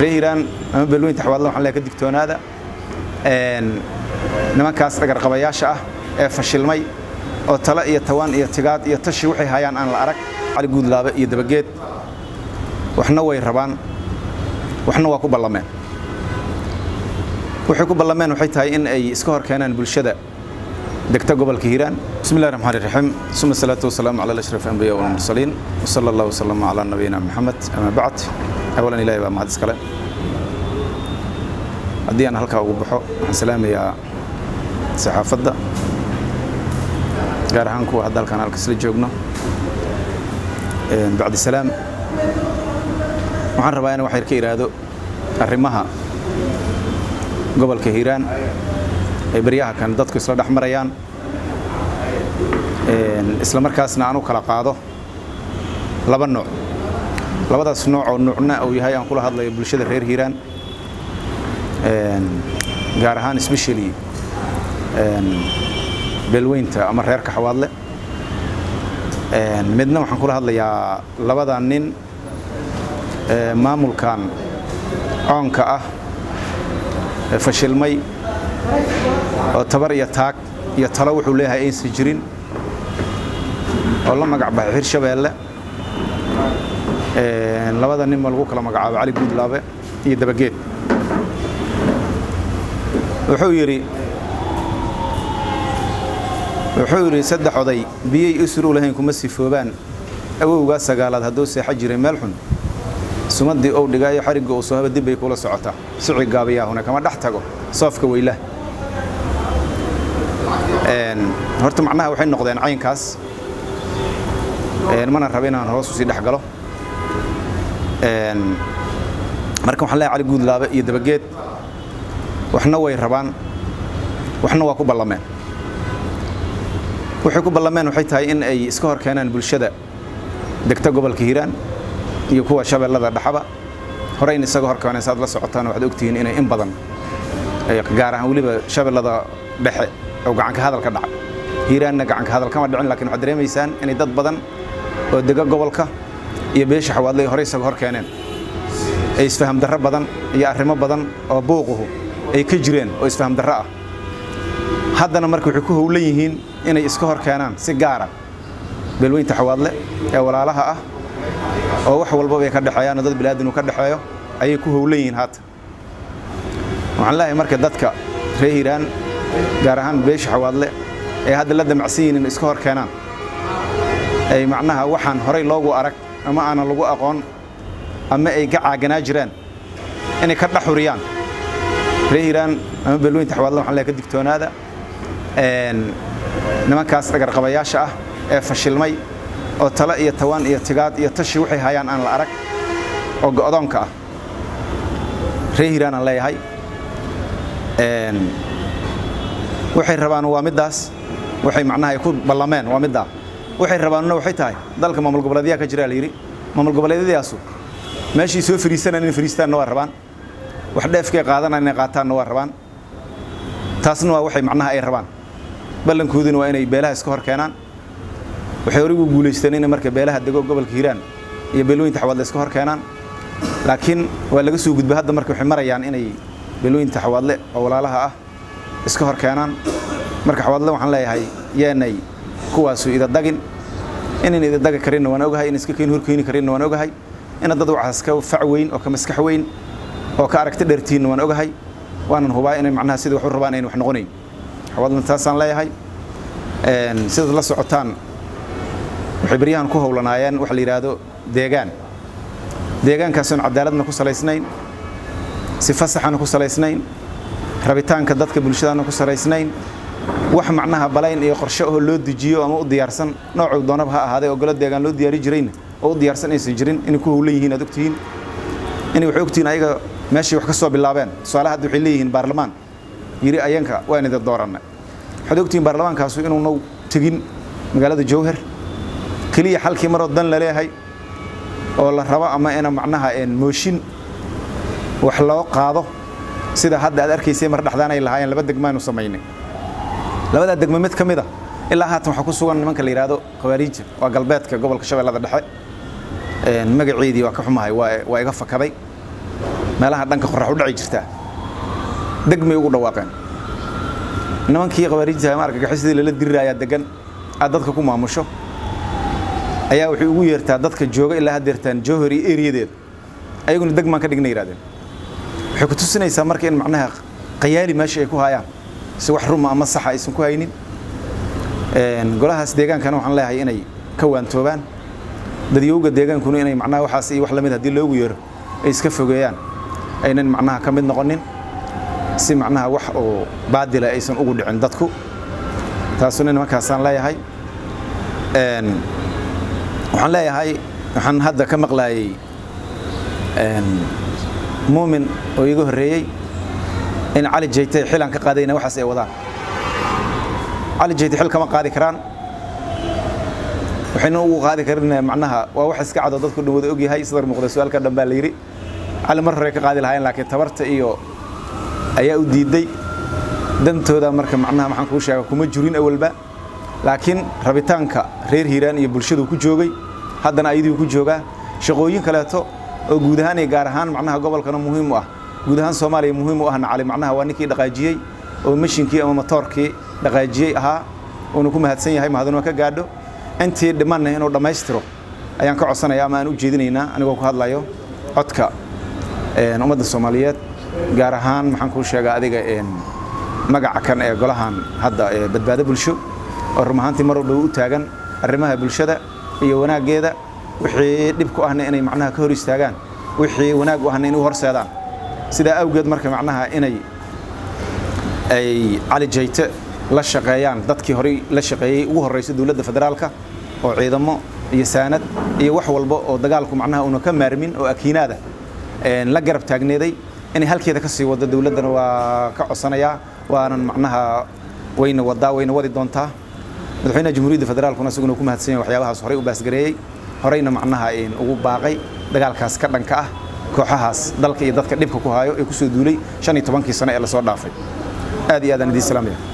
Reer Hiiraan ama beelweynta Xawaadle, waxaan leeyahay ka digtoonaada nimankaas dhagarqabayaasha ah ee fashilmay oo talo iyo tawaan iyo tigaad iyo tashi waxay hayaan aan la arag. Cali Guudlaabe iyo Dabageed waxna way rabaan, waxna waa ku ballameen. Waxay ku ballameen waxay tahay in ay iska hor keenaan bulshada degta gobolka Hiiraan. Bismi illahi raxmaani raxiim, suma salaatu wasalaamu cala ashraf anbiya walmursaliin, wasala allahu wasalama calaa nabiyina Maxamed, ama bacd. Awalan, Ilahi baa mahad iskale. Haddii aan halkaa ugu baxo, waxaan salaamayaa saxaafadda, gaar ahaan kuwa hadda halkaan halka isla joogno. Bacdi salaam, waxaan rabaa in wax yar ka idhaahdo arrimaha gobolka Hiiraan ay baryaha kan dadku isla dhex marayaan, isla markaasna aan u kala qaado laba nooc. Labadaas nooc oo nuucna uu yahay aan kula hadlayo bulshada reer Hiiraan, gaar ahaan especially beelweynta ama reerka Xawaadle. Midna waxaan kula hadlayaa labada nin maamulkan coonka ah fashilmay oo tabar iyo taag iyo talo wuxuu leeyahay aysan jirin, oo la magac baxay Hirshabeelle. Labada nin ma lagu kala magacaabo Cali Guudlaabe iyo Dabageed. Wuxuu yidhi saddex oday biyey usur u lahayn kuma sifoobaan. Awowgaa sagaalaad hadduu seexo jiray meel xun, sumadii ou dhigaayo xarigga uu soo haba dib bay kula socotaa. Suci gaabiyaahuna kama dhex tago soofka weylaha. Horta macnaha waxay noqdeen caynkaas, mana raba inaan hoos usii dhex galo. Marka waxaan leeyahay Cali Guudlaabe iyo Dabageed waxna way rabaan, waxna waa ku ballameen. Waxay ku ballameen waxay tahay in ay iska hor keenaan bulshada degta gobolka Hiiraan iyo kuwa Shabeellada Dhexaba. Horeyna isaga hor keeneen, saad la socotaan. Waxaad ogtihiin inay in badan, gaar ahaan weliba Shabeellada Dhexe, oo gacanka hadal ka dhacay. Hiiraanna gacanka hadal kama dhicin, laakiin waxaad dareemaysaan inay dad badan oo dega gobolka iyo beesha Xawaadle ay horey isaga hor keeneen, ay isfaham darro badan iyo arrimo badan oo buuquhu ay ka jireen oo isfaham darro ah. Haddana marka waxay ku howlan yihiin inay iska hor keenaan si gaara beelweynta Xawaadle ee walaalaha ah, oo wax walbaba ay ka dhexeeyaan oo dad bilaadan uu ka dhexeeyo ayay ku howlan yihiin haatan. Waxaan leeyahay marka dadka reer Hiiraan, gaar ahaan beesha Xawaadle ee hadda la damacsan yihiin in iska hor keenaan, ay macnaha waxaan horey loogu arag ama aanan lagu aqoon ama ay ka caaganaa jiraan inay ka dhex huriyaan, reer Hiiraan ama beelweynta Xawaadle, waxaan leeyahay ka digtoonaada nimankaas dhagarqabayaasha ah ee fashilmay oo talo iyo tawaan iyo tigaad iyo tashi waxay hayaan aan la arag oo go'doonka ah. Reer Hiiraan aan leeyahay, waxay rabaan waa middaas, waxay macnaha ay ku ballameen waa middaa. Waxay rabaanna waxay tahay dalka maamul goboleedyaa ka jira la yidhi. Maamul goboleedyadaasu meeshii soo fariisanaan inay fariistaanna waa rabaan, wax dheefkay qaadanaan inay qaataanna waa rabaan. Taasna waa waxay macnaha ay rabaan. Ballankooduna waa inay beelaha iska hor keenaan. Waxay horey ugu guulaysteen inay marka beelaha dego gobolka Hiiraan iyo beelweynta Xawaadle iska hor keenaan, laakiin waa laga soo gudbay. Hadda marka waxay marayaan inay beelweynta Xawaadle oo walaalaha ah iska hor keenaan. Marka Xawaadle waxaan leeyahay, yeenay kuwaasu idadagin. Inayn idadagi karinna waan ogahay, in iska keen horkeeni karinna waan ogahay, ina dad waxaas ka fac weyn oo ka maskax weyn oo ka aragti dhertiinna waan ogahay, waanan hubaa inay macnaha sidai wax u rabaan ayna wax noqonayn. Xawaadlena taasaan leeyahay. Sidaad la socotaan, waxay baryahan ku howlanaayeen waxa la yidhaahdo deegaan, deegaankaasoon cadaaladna ku salaysnayn, si fasaxana ku salaysnayn, rabitaanka dadka bulshadana ku salaysnayn, wax macnaha balayn iyo qorshe oo loo dejiyo ama u diyaarsan noocuu doonaba ha ahaaday, ogolo deegaan loo diyaari jirayna oo u diyaarsan aysan jirin inay ku howlan yihiin. Aad ogtihiin inay waxay ogtihiin ayaga meeshay wax ka soo bilaabeen. Tusaale, hadda waxay leeyihiin baarlamaan yiri ayanka waan idin doorannay. Waxaad ogtihiin baarlamaankaasu inuuna tegin magaalada Jowhar keliya xalkii maroo dan la leeyahay oo la rabo ama ina macnaha mooshin wax loo qaado, sida hadda aad arkaysay mar dhexdaan ay lahaayeen laba degmaanu samaynay. Labadaa degmo mid ka mid a ilaa haatan waxaa ku sugan nimanka la yidhaahdo Khawaariija, waa galbeedka gobolka Shabeellada Dhexe. Magaceedii waa ka xumahay, waa iga fakaday. Meelaha dhanka qorax u dhaci jirtaa degmay ugu dhawaaqeen nimankii khawaariijta ama argagixisadii lala diriraayaa degan aad dadka ku maamusho ayaa waxay ugu yeertaa dadka jooga ilaa haddeertaan Jowhar iyo eriyadeeda, ayaguna degmaan ka dhigna yidhahdeen. Waxay ku tusinaysaa marka in macnaha qayaali meesha ay ku hayaan, si wax ruma ama saxa aysan ku haynin. Golahaas deegaankana waxaan leeyahay inay ka waantoobaan, dadyowga deegaankuna inay macnaha waxaas iyo wax lamid haddii loogu yeero ay iska fogeeyaan, aynan macnaha ka mid noqonin, si macnaha wax oo baadila aysan ugu dhicin dadku. Taasuna nimankaasaan leeyahay. Waxaan leeyahay, waxaan hadda ka maqlaayay Muumin oo iiga horreeyey in Cali Jayte xilaan ka qaadayna waxaas ay wadaan. Cali Jayte xil kama qaadi karaan, waxayna ugu qaadi karin macnaha waa wax iska cado, dadku dhan wada ogyahay. Sadar muuqda su-aalka dhan baa la yidhi. Cali mar hore ka qaadi lahaayeen, laakiin tabarta iyo ayaa u diiday dantooda. Marka macnaha maxaan kuu sheega, kuma jirin awalba, laakiin rabitaanka reer Hiiraan iyo bulshadu ku joogay, haddana ayadii ku joogaa. Shaqooyin kaleeto oo guud ahaan iyo gaar ahaan macnaha gobolkana muhiim u ah, guud ahaan Soomaaliya muhiim u ahna, Cali macnaha waa ninkii dhaqaajiyey oo mashinkii ama matoorkii dhaqaajiyey ahaa, uuna ku mahadsan yahay, mahadunoo ka gaadho. Intii dhimanna inuu dhammaystiro ayaan ka codsanaya ama aan u jeedinaynaa, anigoo ku hadlayo codka ummadda Soomaaliyeed, gaar ahaan maxaan kuu sheegaa adiga magaca kan ee golahan hadda Badbaado Bulsho, oo run ahaantii mar walba u taagan arrimaha bulshada iyo wanaaggeeda, wixii dhib ku ahna inay macnaha ka hor istaagaan, wixii wanaag u ahna inay u horseedaan. Sidaa awgeed marka macnaha inay ay Cali Jayte la shaqeeyaan dadkii horey la shaqeeyey, ugu horreysay dowladda federaalka oo ciidamo iyo saanad iyo wax walba oo dagaalku macnaha una ka maarmin oo akiinaada la garab taagneeday, inay halkeeda ka sii wado dowladdana waa ka codsanayaa, waanan macnaha wayna wadaa, wayna wadi doontaa. Madaxweynaha Jamhuuriyadda Federaalkuna isaguna ku mahadsan yahay waxyaabahaas horey u baasgareeyey, horeyna macnaha ugu baaqay dagaalkaas ka dhanka ah kooxahaas dalka iyo dadka dhibka ku hayo ee kusoo duulay 15-kii sano ee lasoo dhaafay. Aad iyo aadaan idiin salaamaya.